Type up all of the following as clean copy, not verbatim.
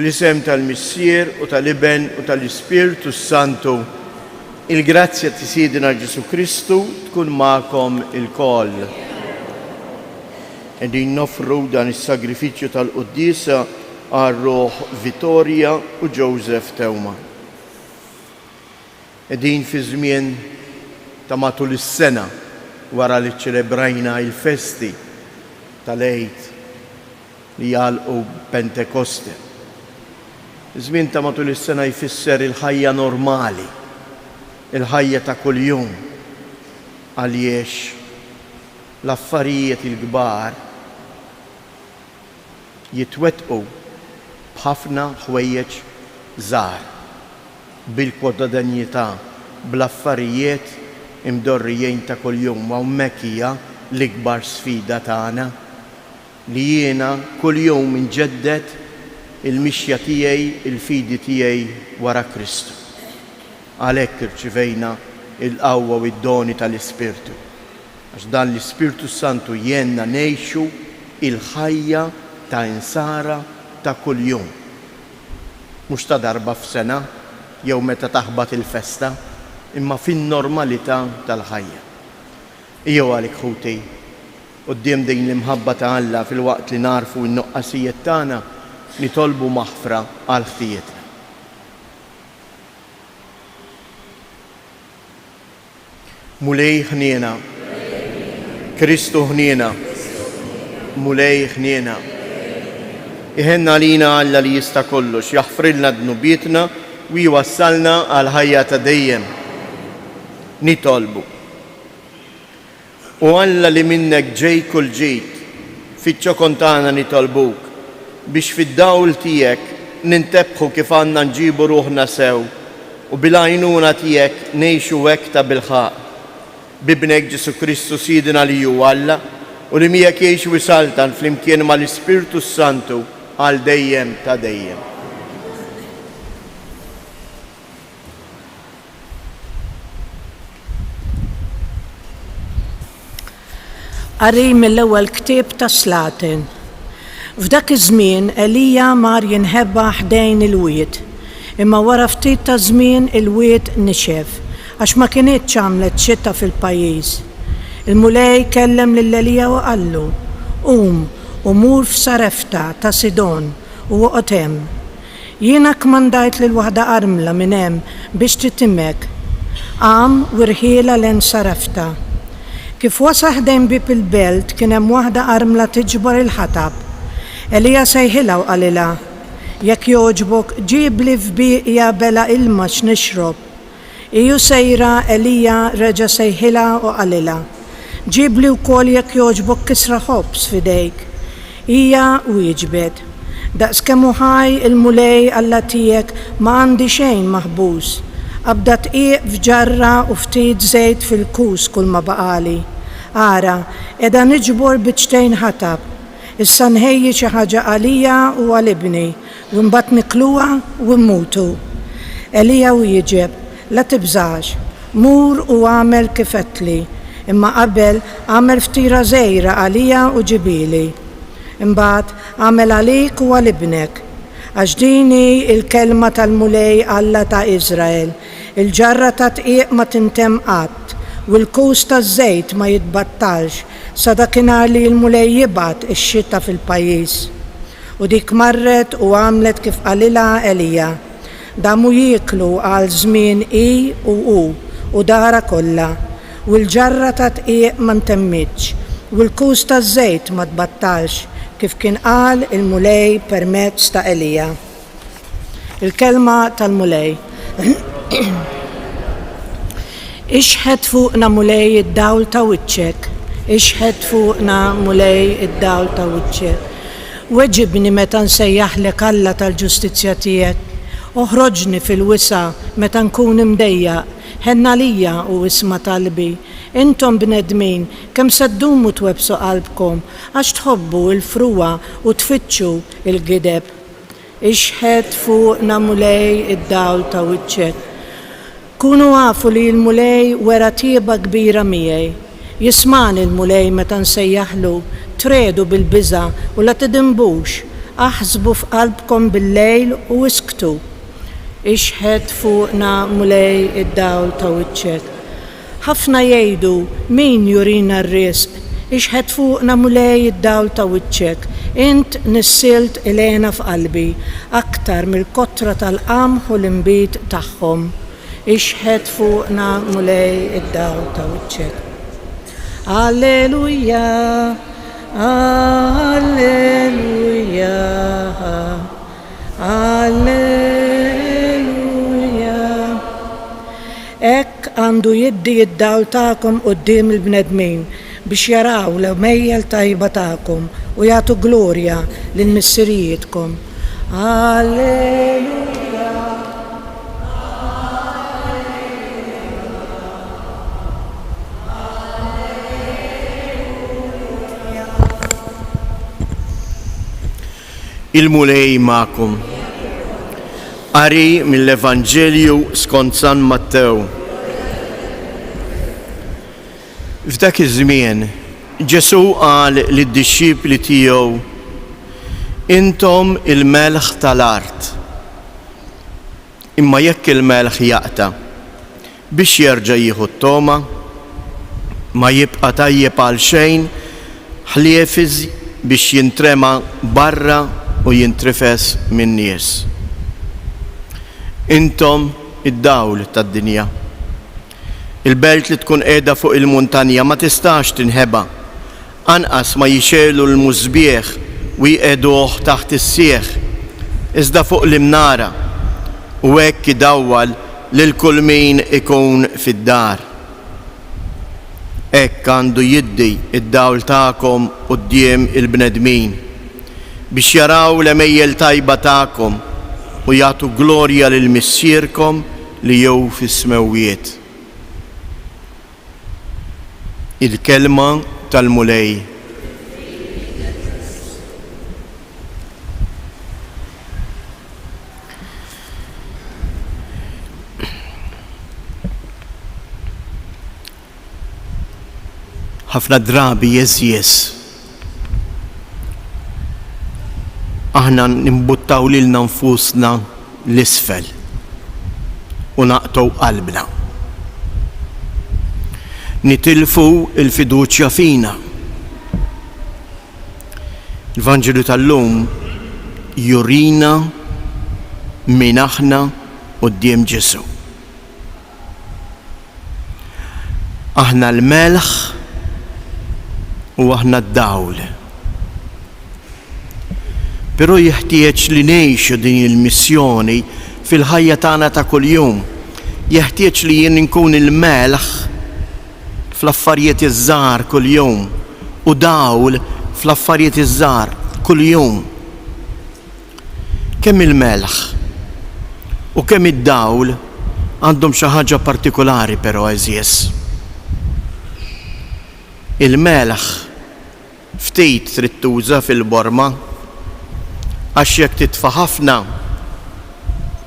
Fl-isem tal-Missier u tal-Iben u tal-Ispirtu s-Santu, il-grazzja ta' Sidna Ġesù Kristu tkun magħkom ilkoll. Qegħdin noffru dan is-sagrifiċċju tal-quddiesa għal ruħ Vittoria u Joseph Theuma. Qegħdin fi żmien ta' matul is-sena wara li ċċelebrajna il-festi tal-Għid li jagħlqu b'Pentekoste. Iż-żmien ta' matul is-sena jfisser il-ħajja normali, il-ħajja ta' kuljum, għaliex l-affarijiet il-kbar jitwettqu b'ħafna ħwejjeġ żgħar, bil-kwotadenjità, bl-affarijiet imdorrijin ta' kuljum. U hawnhekk hija l-ikbar sfida tagħna. Li jiena kuljum inġedded il-mixja tiegħi, il-fidi tiegħi wara Kristu. Għalhekk irċivejna l-qawwa u d-doni tal-Ispirtu, għax dan l-Ispirtu s-Santu jgħinna ngħixu l-ħajja ta' insara ta' kuljum. Mhux ta' darba f'sena jew meta taħbat il-festa, imma fin-normalità tal-ħajja. Ejjew għalhekk ħuti, Quddiem din l-imħabba ta' Alla filwaqt li nagħrfu n-nuqqasijiet tagħna, nitolbu maħfra għal ħtijietna. Mulej ħniena. Kristu ħniena. Mulej ħniena. Iħenn għalina Alla li jista' kollox, jaħfrilna dnubietna u jwassalna għall-ħajja ta' dejjem. Nitolbu. O Alla li minnek ġej kull ġid, fiċ-ċokon tagħna nitolbuk biex fid-dawl tiegħek nintebħu kif għandna nġibu ruħna sew u bil-għajnuna tiegħek ngħixu hekk tabilħaqq. B'Ibnek Ġesù Kristu Sidna li hu Alla u li miegħek jgħix u jsaltan flimkien mal-Ispirtu s-Santu għal dejjem ta' dejjem. Qari mill-ewwel ktieb tas-Slaten. F'dak iż-żmien Elija mar jinħeba ħdejn il-wied. Imma wara ftit ta' żmien il-wied nixef, għax ma kinitx għamlet xita fil-pajjiż. Il-Mulej kellem lil Elija u qallu, Qum u mur f'Sarefta ta' Sidon u oqgħod hemm. Jiena kkmandajt lil waħda armla minn hemm biex titimek. Qam u rħielha lejn Sarefta. Kif wasal ħdejn bieb il-belt kien hemm waħda armla tiġbor il-ħatab. Elija sejħilha u qalilha, Jekk jogħġbok, ġibli f'bieqja bela ilma x'nixrob. Hi u sejra, Elija reġa' sejħilha u qalilha, Ġibli wkoll jekk jogħġbok kisra ħobż f'idejk. Hija wieġbet, Daqs kemm hu ħaj il-Mulej Alla tiegħek ma għandi xejn maħbuż. Qabda dqiq f'ġarra u ftit żejt fil-kus kulma baqagħli. Ara, qiegħda niġbor biċċtejn ħatab. Issa nħejji xi ħaġa għalija u għal ibni, u mbagħad nikluha u mmutu. Elija wieġeb, La tibżax. Mur u agħmel kif għedtli, imma qabel agħmel ftira żgħira għalija u ġibhieli. Imbagħad agħmel għalik u għal ibnek. Għax din hi l-kelma tal-Mulej Alla ta' Iżrael, Il-ġarra tad-dqiq ma tintemm qatt, u l-kus taż-żejt ma jitbattalx, sa dakinhar li l-Mulej jibgħat ix-xita fil-pajjiż. U dik marret u għamlet kif qalilha Elija. Damu jieklu għal żmien hi u hu u darha kollha, u l-ġarra tad-dqiq ma ntemmitx, u l-kus taż-żejt ma tbattalx, kif kien qal il-Mulej permezz ta' Elija. Il-Kelma tal-Mulej. Ixħet fuqna Mulej id-dawl ta' wiċċek, ixħet fuqna Mulej id-dawl ta' wiċċek. Weġibni meta nsejjaħlek Alla tal-ġustizzja tiegħek. Oħroġni fil-wisa' meta nkun imdejjaq, ħenn għalija u isma' talbi. Intom bnedmin, kemm se ddumu twebbsu qalbkom, għax tħobbu l-frugħa u tfittxu l-gideb? Ixħet fuqna Mulej id-dawl ta' wiċċek. Kunu afu li l-Mulej wera tjieba kbira miegħi. Jismagħni l-Mulej meta nsejjaħlu, triegħdu bil-biża' u la tidinbux. Aħsbu f'qalbkom bil-lejl u isktu. Ixħet fuqna, Mulej, id-dawl ta' wiċċek. Ħafna jgħidu, Min jurina r-riżq? Ixħet fuqna, Mulej, id-dawl ta' wiċċek. Int nissilt il-hena f'qalbi, aktar mill-kotra tal-qamħ u l-inbid tagħhom. Ixħet fuqna, Mulej, id-dawl ta' wiċċek. Alleluja, Alleluja, Alleluja. Hekk għandu jiddi d-dawl tagħkom quddiem il-bnedmin, biex jaraw l-għemejjel tajba tagħkom u jagħtu glorja lil Missirijietkom. Alleluja. Il-Mulej magħkom. Qari mill-Evanġelju skont San Mattew. F'dak iż-żmien, Ġesù qal lid-dixxipli tiegħu, Intom il-melħ tal-art. Imma jekk il-melħ jaqta', biex jerġa' jieħu t-togħma? Ma jibqa' tajjeb għal xejn ħlief biex jintrema barra u jintrifes min-nies. Intom id-dawl tad-dinja. Il-belt li tkun qiegħda fuq il-muntanja ma tistax tinħeba. Anqas ma jixegħlu l-musbieħ u jqiegħduh taħt is-siegħ, iżda fuq l-imnara, u hekk idawwal lil kull min ikun fid-dar. Hekk għandu jiddi d-dawl tagħkom quddiem il-bnedmin, biex jaraw l-għemejjel tajba tagħkom u jagħtu glorja lil Missierkom li hu fis-smewwiet. Il-Kelma tal-Mulej. Ħafna drabi għeżież aħna nimbuttaw lilna nfusna 'l isfel u naqtgħu qalbna. Nitilfu l-fiduċja fina. Il-Vanġelu tal-lum jurina min aħna quddiem Ġesù. Aħna l-melħ u aħna d-dawl. Però jeħtieġ li ngħixu din il-missjoni fil-ħajja tagħna ta' kuljum. Jeħtieġ li jien inkun il-melħ fl-affarijiet iż-żgħar kuljum u dawl fl-affarijiet iż-żgħar kuljum. Kemm il-melħ u kemm id-dawl għandhom xi ħaġa partikulari però għeżież. Il-melħ ftit trid tuża fil-borma għax jekk titfa' ħafna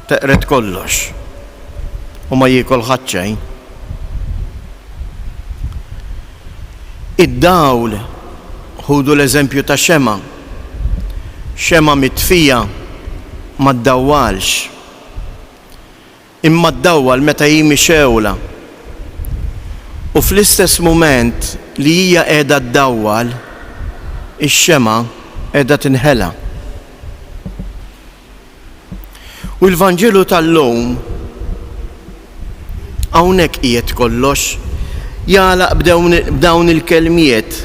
teqred kollox u ma jiekol ħadd xejn. Id-dawl, ħudu l-eżempju ta' xemgħa. Xemgħa mitfija ma ddawwalx. Imma ddawwal meta hi mixgħula. U fl-istess mument li hija qiegħda ddawwal, ix-xemgħa qiegħda tinħela. U l-Vanġelu tal-lum hawnhekk qiegħed kollox, jagħlaq b'dawn il-kelmiet,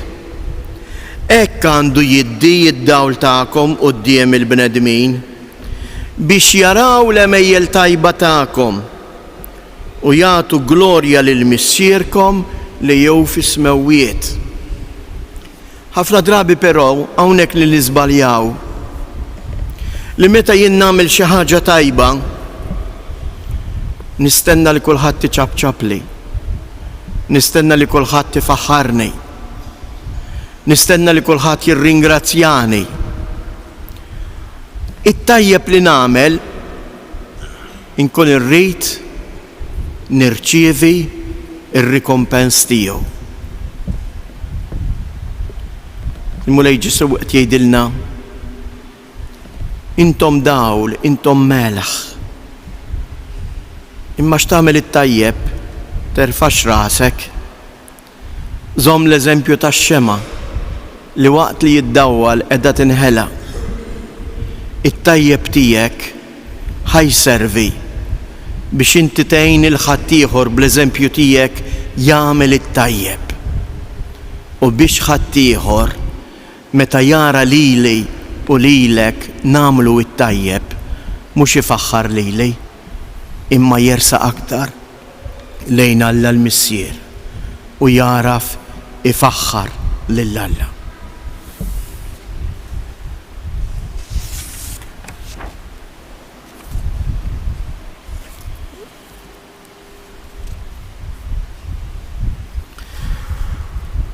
Hekk għandu jiddi d-dawl tagħkom quddiem il-bnedmin, biex jaraw l-għemejjel tajba tagħkom u jagħtu glorja lil Missierkom li hu fis-smewwiet. Ħafna drabi però hawnhekk li niżbaljaw. Li meta jien nagħmel xi ħaġa tajba, nistenna li kulħadd iċapċapli. Nistenna li kulħadd ifaħħarni. Nistenna li kulħadd jirringrazzjani. It-tajjeb li nagħmel inkun irrid nirċievi r-rikompens tiegħu. Il-Mulej Ġesù qed jgħidilna. Intom dawl, intom melħ. Imma x'tagħmel it-tajjeb, terfax rasek. Żomm l-eżempju tax-xemgħa li waqt li jiddawwal qiegħda tinħela. It-tajjeb tiegħek ħa jservi biex inti tgħin 'il ħaddieħor bl-eżempju tiegħek jagħmel it-tajjeb u biex ħaddieħor meta jara lili u lilek nagħmlu t-tajjeb mhux ifaħħar lili imma jersaq aktar lejn Alla l-Missier u jagħraf ifaħħar lil Alla.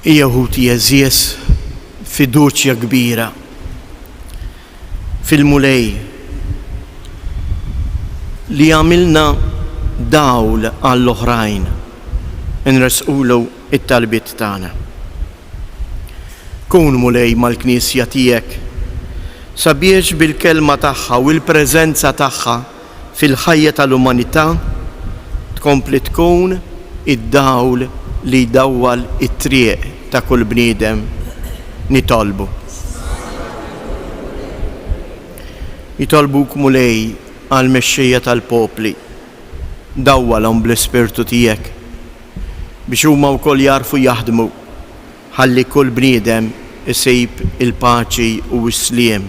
Ejja ħuti għeżież, fiduċja kbira fil-Mulej li jagħmilna dawl għall-oħrajn inressqulu t-talbiet tagħna. Kun, Mulej, mal-Knisja tiegħek sabiex bil-kelma tagħha u l-preżenza tagħha fil-ħajja tal-umanità tkompli tkun id-dawl li jdawwal it-triq ta' kull bniedem. Nitolbu. Nitolbuk, Mulej, għall-mexxejja tal-popli, dawwalhom bl-Ispirtu tiegħek, biex huma wkoll jagħrfu jaħdmu Ħalli kull bniedem isib il-paċi u s-sliem.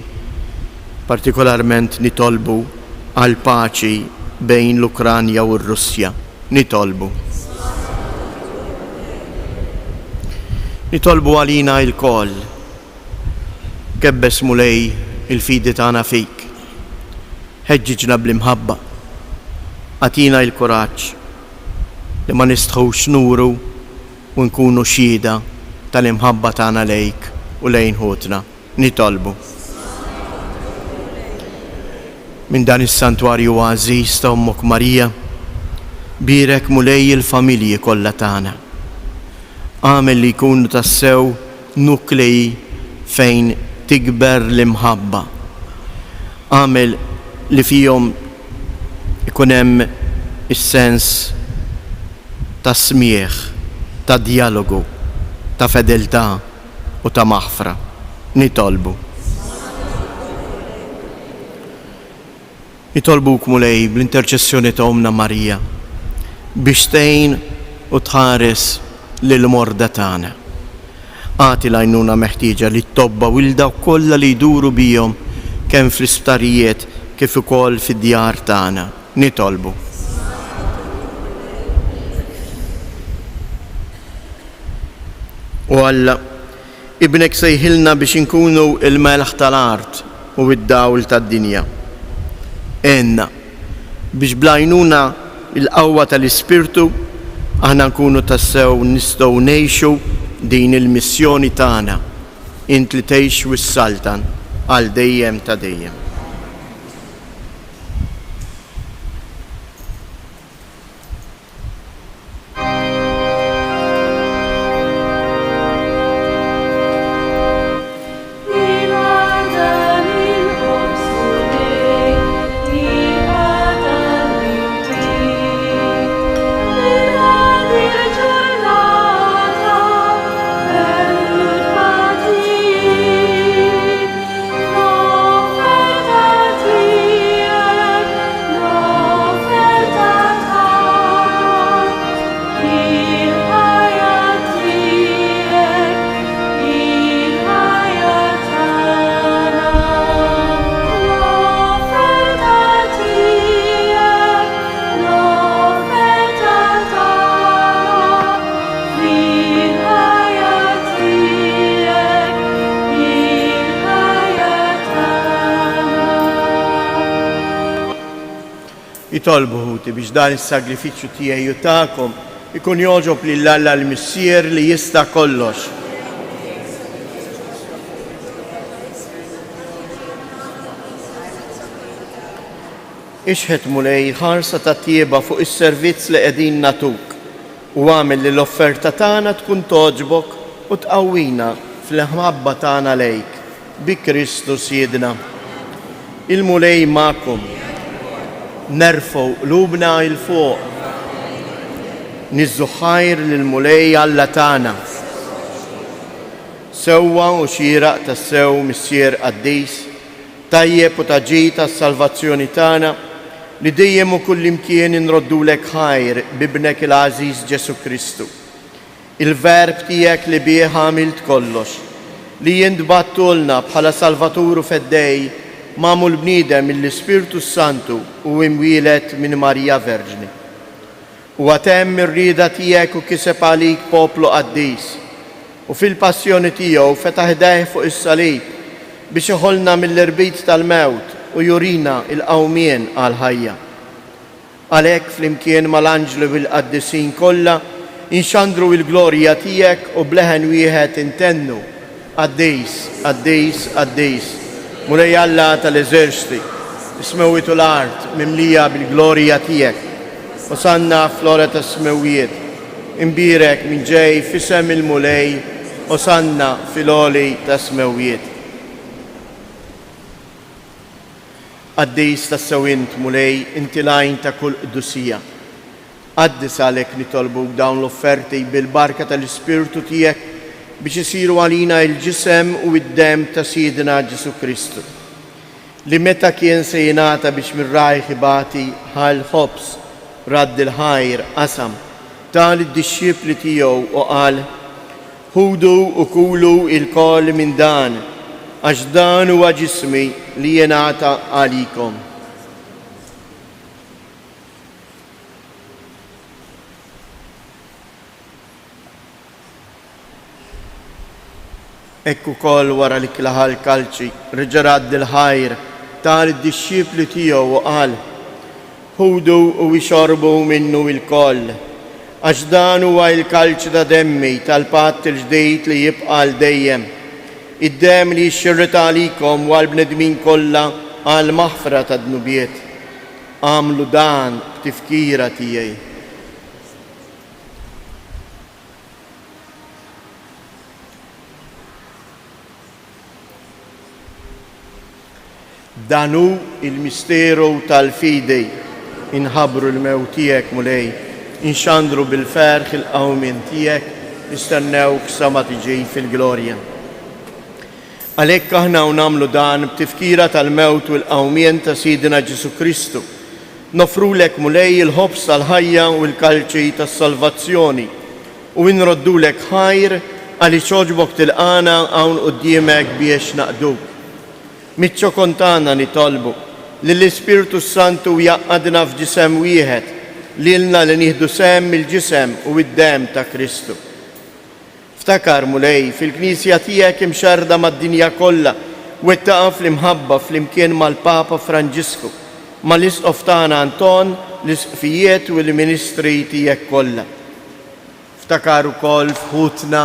Partikolarment nitolbu għall-paċi bejn l-Ukranja u r-Russja. Nitolbu. Nitolbu għalina ilkoll. Kebbes Mulej il-fidi tagħna fik. Ħeġġiġna bl-imħabba. Agħtina l-kuraġġ li ma nistħux nuru u nkunu xhieda tal-imħabba tagħna lejk u lejn ħutna. Nitolbu. Minn dan is-santwarju għażiż ta' Ommok Marija, bierek Mulej il-familji kollha tagħna. Agħmel li jkunu tassew nuklei fejn tikber l-imħabba. Agħmel li fihom ikun hemm is-sens ta' smigħ, ta' djalogu, ta' fedeltà u ta' maħfra. Nitolbu. Nitolbuk, Mulej, bl-interċessjoni ta' Ommna Marija, biex tgħin u tħares lill-morda tagħna. Agħti l-għajnuna meħtieġa lit-tobba u 'l dawk kollha li jduru bihom kemm fl-isptarijiet kif ukoll fid-djar tagħna. Nitolbu. O Alla, Ibnek sejħilna biex inkunu l-melħ tal-art u d-dawl tad-dinja. Għinna biex bl-għajnuna l-qawwa tal-Ispirtu aħna nkunu tassew nistgħu ngħixu din il-missjoni tagħna, int li tgħix u ssaltan għal dejjem ta' dejjem. Itolbu ħuti biex dan is-sagrifiċċju tiegħi u tagħkom ikun jogħġob lil Alla l-Missier li jista' kollox. Ixħet, Mulej, ħarsa ta' tjieba fuq is-servizz li qegħdin nagħtuk u agħmel li l-offerta tagħna tkun togħġbok u tqawwina fl-imħabba tagħna lejk, bi Kristu Sidna. Il-Mulej magħkom. Nerfgħu qlubna 'l fuq. Niżżu ħajr lill-Mulej Alla tagħna. Sewwa u xieraq tassew, Missier qaddis, tajjeb u ta' ġid għas-salvazzjoni tagħna, li dejjem u kullimkien inroddulek ħajr b'Ibnek il-għażiż Ġesù Kristu. Il-Verb tiegħek li bih għamilt kollox, li int bgħattulna bħala Salvatur u Feddej, magħmul bniedem mill-Ispirtu s-Santu u imwieled minn Marija Verġni. Huwa temm ir-rieda tiegħek u kiseb għalik poplu qaddis, u fil-passjoni tiegħu fetaħ idejh fuq is-salib biex iħollna mill-irbit tal-mewt u jurina l-qawmien għall-ħajja. Għalhekk flimkien mal-anġli u l-qaddisin kollha nxandru l-glorja tiegħek u b'leħen wieħed intennu, Qaddis, qaddis, qaddis, Mulej Alla tal-eżerċti, is-smewwiet u l-art mimlija bil-glorja tiegħek. Osanna fl-ogħla tas-smewwiet. Imbierek min ġej f'isem il-Mulej, Osanna fil-għoli tas-smewwiet. Qaddis tassew int, Mulej, inti l-għajn ta' kull qdusija. Qaddis għalhekk nitolbuk dawn l-offerti bil-barka tal-Ispirtu tiegħek biex isiru għalina il-ġisem u d-demm ta' Sidna Ġesù Kristu, li meta kien se jingħata biex minn rajh ibati ħa l-ħobż, radd il-ħajr, qasam, ta lid-dixxipli tiegħu u qal, Ħudu u kulu ilkoll minn dan, għax dan huwa ġismi li jingħata għalikom. Hekk ukoll wara li klaħa l-kalċi, reġa' radd il-ħajr, ta lid-dixxipli tiegħu u qal, Ħudu u ixorbu minnu ilkoll, għax dan huwa l-kalċi ta' demmi tal-patt il-ġdid li jibqa' għal dejjem, id-demm li jixxirret għalikom u għall-bnedmin kollha għall-maħfra tad-dnubiet. Agħmlu dan b'tifkira tiegħi. Dan hu l-misteru tal-fidi, inħabbru l-mewt tiegħek, Mulej, inxandru bil-ferħ il-qawmien tiegħek, nistennewk sa ma tiġi fil-glorja. Għalhekk aħna u nagħmlu dan b'tifkira tal-mewt u l-qawmien ta' Sidna Ġesù Kristu, noffrulek, Mulej, il-ħobż tal-ħajja u l-kalċi tas-salvazzjoni, u nroddulek ħajr għaliex għoġbok tilqagħna hawn quddiemek biex naqduk. Miċ-ċokon tagħna nitolbu li l-Ispirtu s-Santu jgħaqqadna f'ġisem wieħed, lilna li nieħdu sehem mill-ġisem u d-demm ta' Kristu. Ftakar, Mulej, fil-Knisja tiegħek imxerrda mad-dinja kollha, wettaqha fl-imħabba flimkien mal-Papa Franġisku, mal-Isqof tagħna Anton, l-Isqfijiet u l-ministri tiegħek kollha. Ftakar ukoll f'ħutna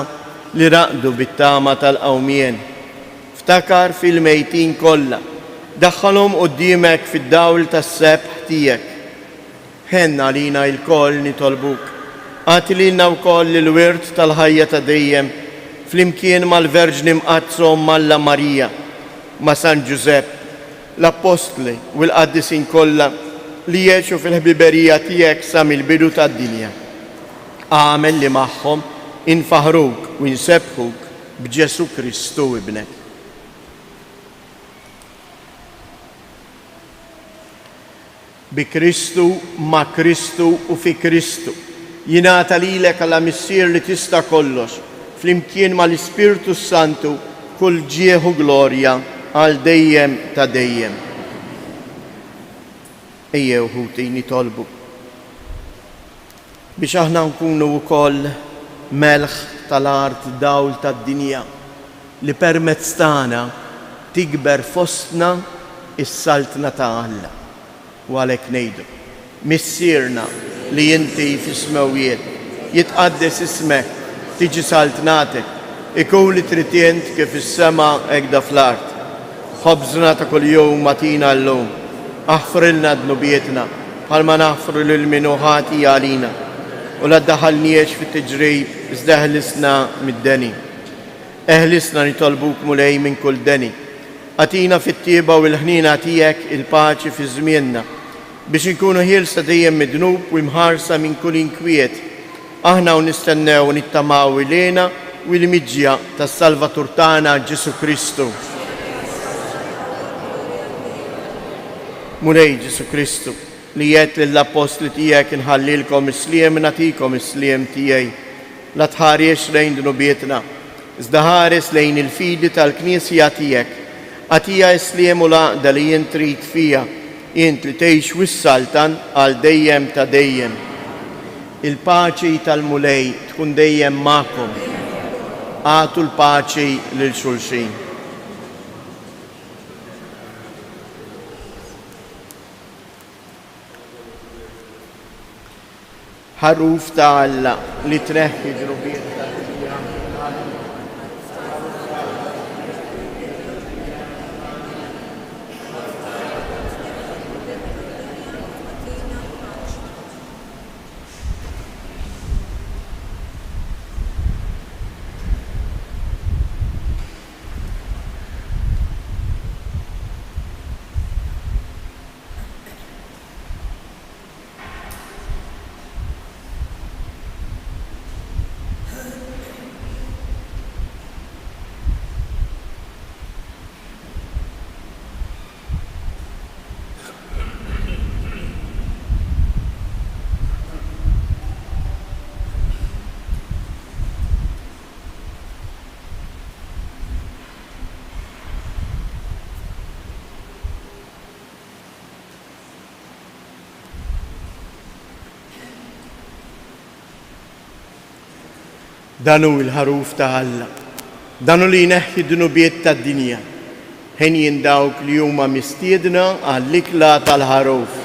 li raqdu bit-tama tal-qawmien. Ftakar fil-mejtin kollha, daħħalhom quddiemek fid-dawl tas-sebħ tiegħek. Ħenn għalina ilkoll nitolbuk. Agħti lilna wkoll il-wirt tal-ħajja ta' dejjem, flimkien mal-Verġni Mqaddsa Omm Alla Marija, ma' San Ġużepp, l-Appostli u l-qaddisin kollha li għexu fil-ħbiberija tiegħek sa mill-bidu tad-dinja. Agħmel li magħhom infaħħruk u nsebbħuk b'Ġesù Kristu Ibnek. Bi Kristu, ma' Kristu u fi Kristu, jingħata lilek Alla Missier li tista' kollox, flimkien mal-Ispirtu s-Santu, kull ġieħ u glorja għal dejjem ta' dejjem. Ejjew ħuti nitolbu biex aħna nkunu wkoll melħ tal-art, dawl tad-dinja, li permezz tagħna tikber fostna s-Saltna ta' Alla. U għalhekk ngħidu, Missierna li inti fis-smewwiet, jitqaddes ismek, tiġi saltnatek, ikun li trid int kif fis-sema hekda fl-art. Ħobżna ta' kuljum agħtina llum. Aħfrilna dnubietna, bħalma naħfru lil min hu ħati għalina. U la ddaħħalniex fit-tiġrib, iżda eħlisna mid-deni. Eħlisna nitolbuk Mulej minn kull deni. Agħtina fit-tjieba u l-ħniena tiegħek il-paċi fi żmienna, biex inkunu ħielsa dejjem mid-dnub u imħarsa minn kull inkwiet, aħna u nistennew u nittamaw il-hena u l-miġja tas-Salvatur tagħna Ġesù Kristu. Mulej Ġesù Kristu, li għedt lill-appostli tiegħek inħallilkom is-sliem nagħtikom is-sliem tiegħi, la tħarisx lejn dnubietna, iżda ħares lejn il-fidi tal-Knisja tiegħek. Agħtiha s-sliem u l-għaqda li int trid fiha, int li tgħix u ssaltan għal dejjem ta' dejjem. Il-paċi tal-Mulej tkun dejjem magħkom. Agħtu l-paċi lil xulxin. Ħaruf ta' Alla li tneħħi d-dnubiet tad-dinja. Dan hu l-Ħaruf ta' Alla. Dan hu li jneħħi d-dnubiet tad-dinja. Henjin dawk li huma mistiedna għall-ikla tal-Ħaruf.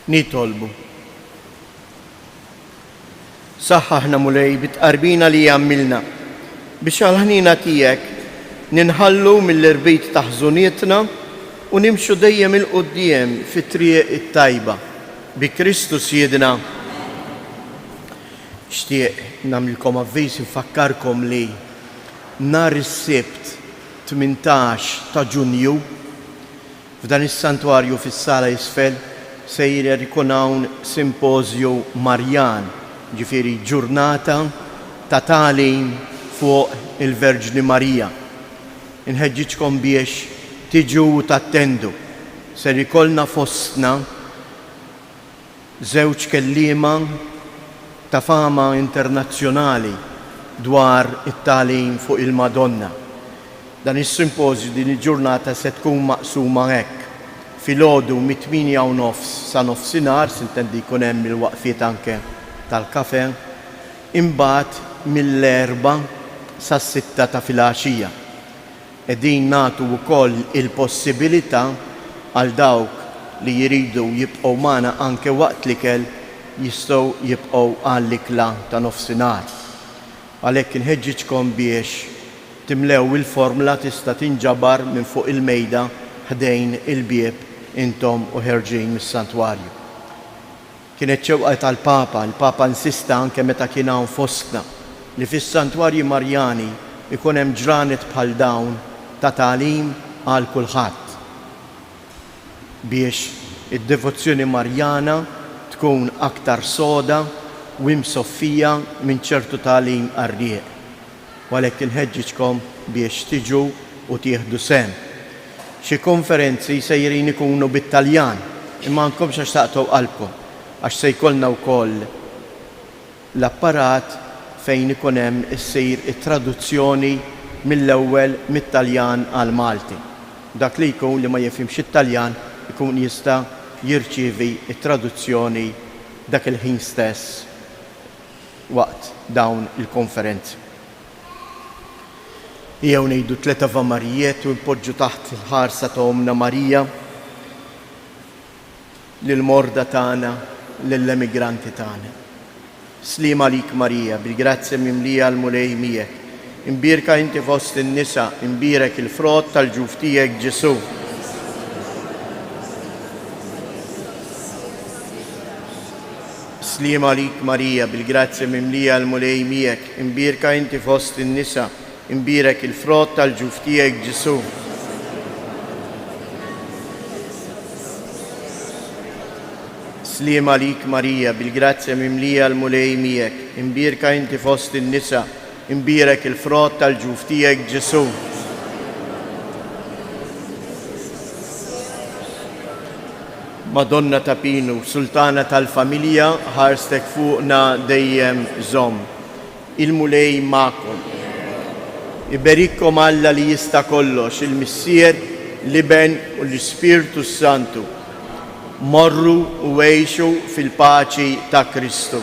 Nitolbu. Saħħaħna Mulej bit-tqarbina li għamilna biex għall-ħniena tiegħek ninħallu mill-irbit ta' ħżunietna u nimxu dejjem 'il quddiem fit-triq it-tajba. Bi Kristu Sidna. Nixtieq nagħmlilkom avviż infakkarkom li nhar is-Sibt 18 ta' Ġunju f'dan is-Santwarju fis-sala isfel sejjer ikun hawn simpożju Marjan, ġifieri ġurnata ta' tagħlim fuq il-Verġni Marija. Inħeġġiġkom biex tiġu u tattendu. Ser ikollna fostna żewġ kelliema ta' fama internazzjonali dwar it-tagħlim fuq il-Madonna. Dan is-simpożju din il-ġurnata se tkun maqsuma hekk, filgħodu mit-tmienja u nofs sa nofsinhar, sintendi jkun hemm il-waqfiet anke tal-kafe, imbagħad mill-erbgħa sas-sitta ta' filgħaxija. Qegħdin nagħtu wkoll il-possibilità għal dawk li jridu jibqgħu magħna anke waqt l-ikel jistgħu jibqgħu għall-ikla ta' nofsinhar. Għalhekk inħeġġiġkom biex timlew il-formla tista' tinġabar minn fuq il-mejda ħdejn il-bieb intom u ħerġin mis-santwarju. Kienet xewqa tal-Papa, il-Papa insista anke meta kien hawn fostna, li fis-santwarji Marjani jkun hemm ġranet bħal dawn ta' tagħlim għal kulħadd, biex id-devozzjoni Marjana tkun aktar soda u imsoffija minn ċertu tagħlim qarrieq. U għalhekk inħeġġiġkom biex tiġu u tieħdu sehem. Xi konferenzi sejrin ikunu bit-Taljan, imma għandkomx għax taqtgħu qalbkom, għax se jkollna wkoll l-apparat fejn ikun hemm issir it-traduzzjoni mill-ewwel mit-Taljan għall-Malti. Dak li jkun li ma jifhimx it-Taljan ikun jista' jirċievi t-traduzzjoni dak il-ħin stess waqt dawn il-konferenzi. Ejjew ngħidu tlett Ave Marijiet u npoġġu taħt il-ħarsa ta' Ommna Marija lill-morda tagħna, lill-emigranti tagħna. Sliem għalik Marija, bil-grazzja mimlija l-Mulej miegħek. Imbierka inti fost in-nisa, imbierek il-frott tal-ġuf tiegħek Ġesù. Sliem għalik Marija, bil-grazzja mimlija l-Mulej miegħek, imbierka inti fost in-nisa, imbierek il-frott tal-ġuf tiegħek Ġesù. Sliem għalik Marija, bil-grazzja mimlija l-Mulej miegħek, imbierka inti fost in-nisa, imbierek il-frott tal-ġuf tiegħek Ġesù. Madonna ta' Pinu, Sultana tal-familja, ħarstek fuqna dejjem żomm. Il-Mulej magħkom. Iberikkom Alla li jista' kollox, il-Missier, l-Iben u l-Ispirtu s-Santu. Morru u għixu fil-paċi ta' Kristu.